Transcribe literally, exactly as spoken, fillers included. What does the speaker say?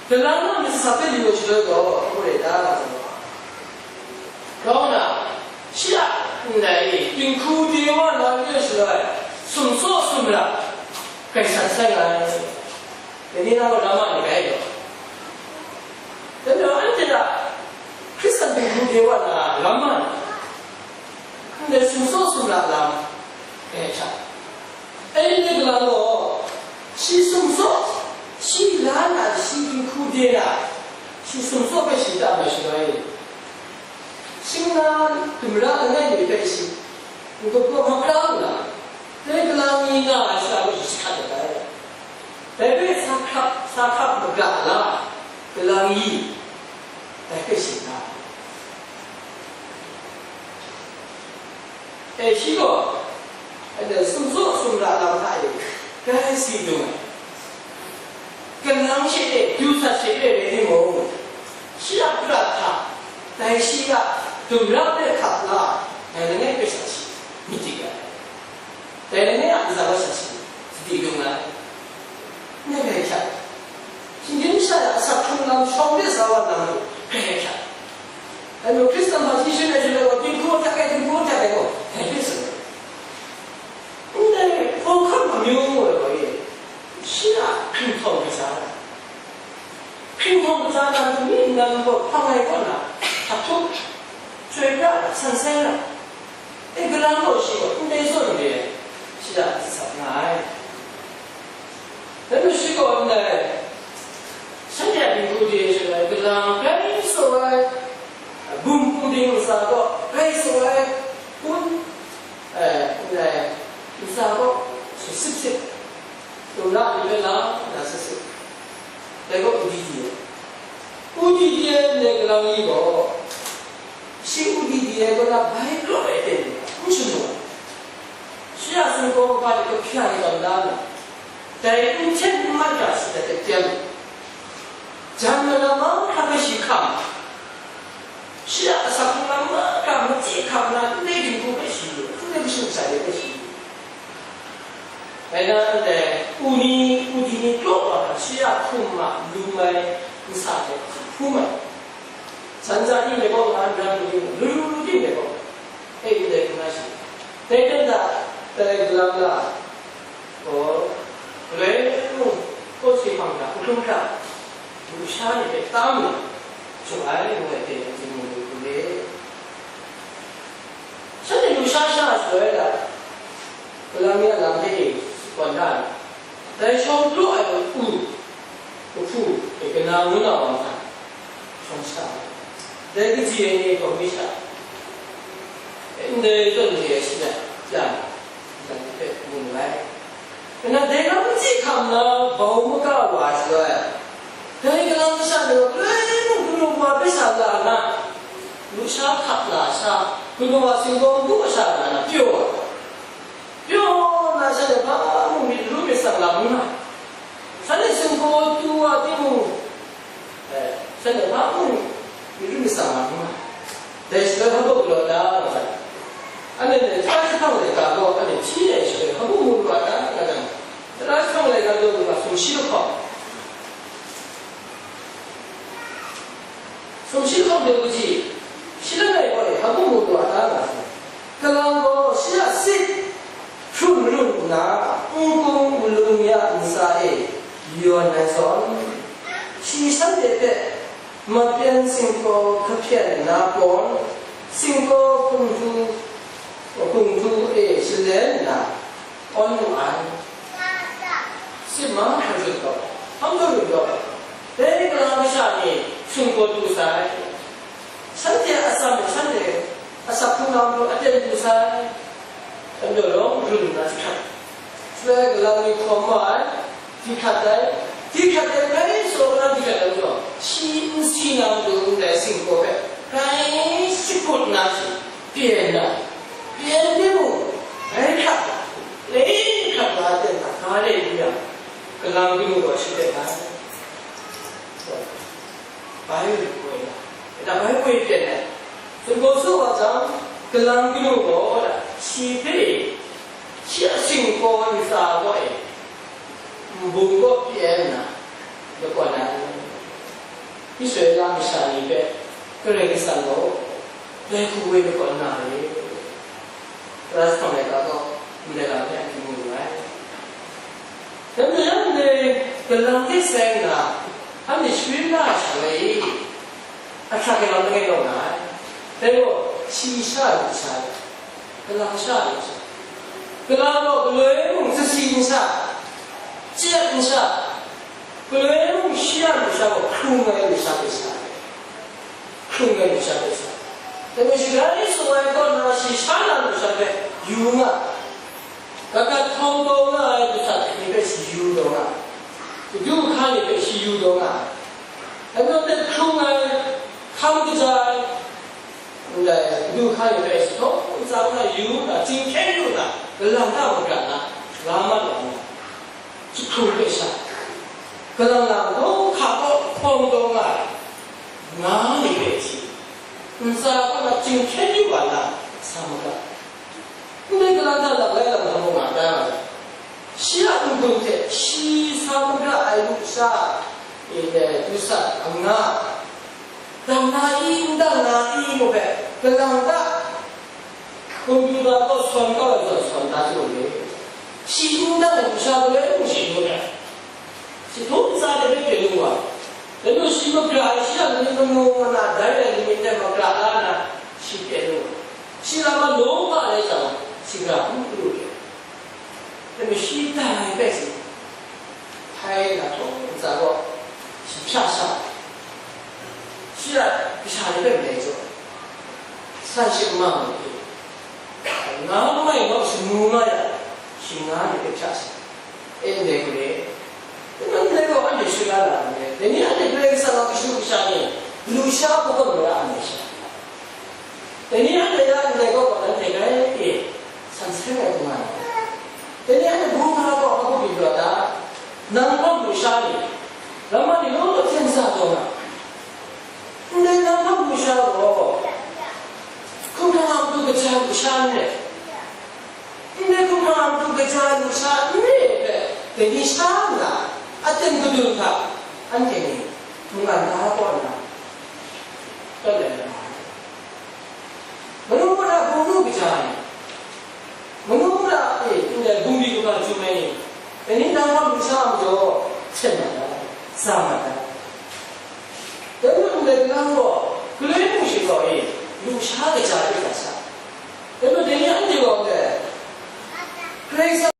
Kalang na myit sap de lu ai shaloi gaw, hkru re ta, nga tsun ai. Grau na, shi a ndai e, dinghku de wa na re ai shaloi, sumtsaw sumra, grai san sai nga ai. Dai ni na gaw, lam ma ni rai gaw. Dai majaw, anhte a Hkristan dinghku de wa na lam ma ni, ndai sumtsaw sumra lam, grai hkya. Anhte galang gaw, shi sumtsaw, shi la na, shi dinghku de na, shi sumtsaw hpe shi tam ai shaloi, shing na dumra langai mi hpe shi n-gup gaw makra nna, dai galang ni nga ai sha hpe shi jahkrat dat ai. Dai hpe sa hkrap, sa hkrap maga la, galang ni, dai hpe shi nga ai. E, shi gaw, anhte sumtsaw sumra lam hta e, grai si dung ai. Kalang she e, du sat she e rai timung, shi a prat hta, dai shi a dumra hpe hkap la, dai langai hpe sha shi myit dik ai. Dai langai a ntsa wa sha shi, sadi dung ai. Ndai grai hkya. Shinggyim masha a asak hkrung lam shawng de sa wa nang lu, grai hkya. Dai majaw Hkristan hpa shi shin ai shaloi gaw, dinghku atak ai, dinghku atak ai gaw, dai hpe tsun ai. Ndai hkawhkam amyu ngu ai gaw e, shi a hkringhtawng kaja ai. Hkringhkawng kaja na, myi nnan gaw hpang ai kaw na, hkap htup, chyoi pra, san sai ra. E, galang gaw shi gaw ndai zawn re ai, shi a atsat nga ai. Dai majaw shi gaw ndai, shanhte a dinghku de ai shaloi, galang grai tsaw ai, bum bum ding ntsa gaw grai tsaw ai, kun, e, ndai, ntsa gaw sip sip, dumra ni hpe la na sip sip. Dai gaw Udidi ai. Udidi ai ndai galang ni gaw, shi Udidi ai kaw na bai law ai ten n shamung ai. Shi a sumgaw kaba de kahpyan tawn da nna, dai n hten n mat hkra shi hta tep teng, jan lam mahkra hpe shi hkam, shi a asak hkrung lam mahkra machyi hkam na, ndai dinghku hpe shi, ndai kashu kasha de hpe shi. Dai na ndai, u ni, u di ni kraw wa hkra shi a hkum a lung ai ntsa hte hkum ai. San tsa ting de gaw nga, nran ting de gaw, lu lu ting de gaw, e, ndai hkrum na shi. Dai ten hta, dai galang la, gaw, galoi mung, kawsi hpang hta, n hkrum hkra, lusha ni hpe tam na, shung ai ngu ai hte, Timung ni hku re. Shanhte lusha sha ai shaloi la, galang ni a lam hte e, shakawn da ai. Dai shawng praw ai u, kahpu, e, kana ngu na wa hta, shawng sha ai. Dai kaji ai ni gaw mi sha, e, ndai zawn re ai shi na, yang, yang hpe mu ai. Nna dai lam n chye hkam na bau maga wa ai shaloi, dai galang masha ni gaw galoi mung kanu kawa hpe sha la nna, lusha hkap la sha, kanu wa singgaw ngu masha la nna pyaw ai. Pyaw nna shanhte hpa mung myit ru myit tsang lam n nga ai. Shanhte singgaw tu wa timung, e, shanhte hpa mung myit ru myit tsang lam n nga ai. Dai shaloi hpa galaw da nga sai. Anhte tara jahpang laika gaw anhte hpyi ai shaloi hpa mu lu wa ta nga jang, tara jahpang laika daw lu ga sumshi lahkawng, sumshi lahkawng de kaji, shi langai gaw e hpa mu lu wa ta nga sai. Galang gaw shi a sit hkrun run nna, n-gung malum ya ntsa e yawn ai zawn, shi shanhte hpe mapyan singkaw kahpyen na pawng, singkaw hpung htu, hpung htu e shalen nna, awn mu ai. Sit mahkra run gaw, hpang gaw run gaw, dai galang masha ni singkaw tu sai. Shanhte a atsam e shanhte asak hkrung lam lu aten tu sai. Dai majaw rawng run nna jahkrat. Shaloi galang ni hkawm wa ai, di hkrat ai, di hkrat ai, bai tsaw na di hkrat ai majaw, shi n si na matu ndai singkaw hpe bai shakut na shi, pyen na, pyen timung, bai hkrat, lei hkrat na ten hta ga re n yang, galang kanu gaw shi hpe bai, bai woi na, bai woi pyen ai, singkaw su wa jang, galang kanu gaw shi hpe, shi a singkaw ntsa gaw e, nbung kaw pyi ai nna, lakawn ai. Israela masha ni hpe Karai Kasang gaw dai hku woi ai kaw na re. Ras hkawng laika gaw ndai lam hpe a hkring mu lu ai. Dai majaw, ndai galang hte sai nna, anhte sharin la ai shaloi, ahkyak ai lam langai law nga ai. Dai gaw, shi sha ai lusha, galang sha ai lusha. Galang gaw galoi mung sasi nsha, chyet nsha, galoi mung shi a lusha gaw hkrung ai lusha hpe sa ai. Hkrung ai lusha hpe sa. Dai majaw, shaga e sung ai kaw na, shi sha na lusha hpe yu nga ai. Kagat hkawm taw nga ai lusha hte ni hpe shi yu taw nga ai. Kadu hka ni hpe shi yu taw nga ai. Dai majaw, hkrung ai, hkam kaja ai, ndai kadu hka ni hpe shi htaw ntsa hta yu nna, chyinghkyen yu nna, galang hta magrat na, la mat wa nga ai. Jahku hpe sha, galang lam law hka kaw hkawm taw nga ai, nga ni hpe shi, ntsa kaw na chyinghkyen yu wa na, sa maga. Ndai galang hta lap lai lam hta mung nga da ai. Shi a n-gun hte shi sa maga ai lusha, e, dusat anga, dang na i, n dang na i ngu hpe, galang hta Kompyuta kaw sawn kau ai zawn sawn da jaw le. Shi n dang ai lusha galoi mung shi n gun ai. Shi htum ntsa de bai pyen lu wa. Dai nu shi magra ai shi a lamik manu na dai ai lamik hte magra la nna shi pyen lu wa. Shi lam a lawm hpa rai jang, shi gara hpung hpung lu pyen. Dai majaw shi dang ai hpe shi, hpai na htaw ntsa gaw shi hpya sha, shi a kasha ni hpe ndai jaw, san shi n mang lu hte, nga mai gaw shamu nga yang, shi nga ni hpe hpya sha, e ndai hku le, N-, ndai gaw anhte shut la na n rai. Dai ni anhte Karai Kasang a kashu kasha ni, lusha hpawk mara ai sha. Dai ni anhte ya ndai gaw gaw, nanhte grai e, san sai ai hku nga ai. Dai ni anhte bu hpa gaw hpa hku byin pru ai ta? Nang hpang lusha ni, lam ni law law hten sa taw nga. Ndai nang hpang lusha gaw, hkumhkrang a matu kaja lusha n rai. Ndai hkumhkrang a matu kaja lusha n re ai hpe, dai ni sha nna, aten gadun hta, anhte ni mungkan ga kaw nna, tawt lai na ai. Manu mara bunglu kaja ni, manu mara e ndai bungli kaga chyum ai ni, dai ni nang hpang lusha a majaw, seng mat ai, sa mat ai. Dai majaw ndai galang gaw, galoi mung shi gaw e, lusha kaja de ga sha. Dai majaw dai ni anhte gaw ndai, Karai Kasang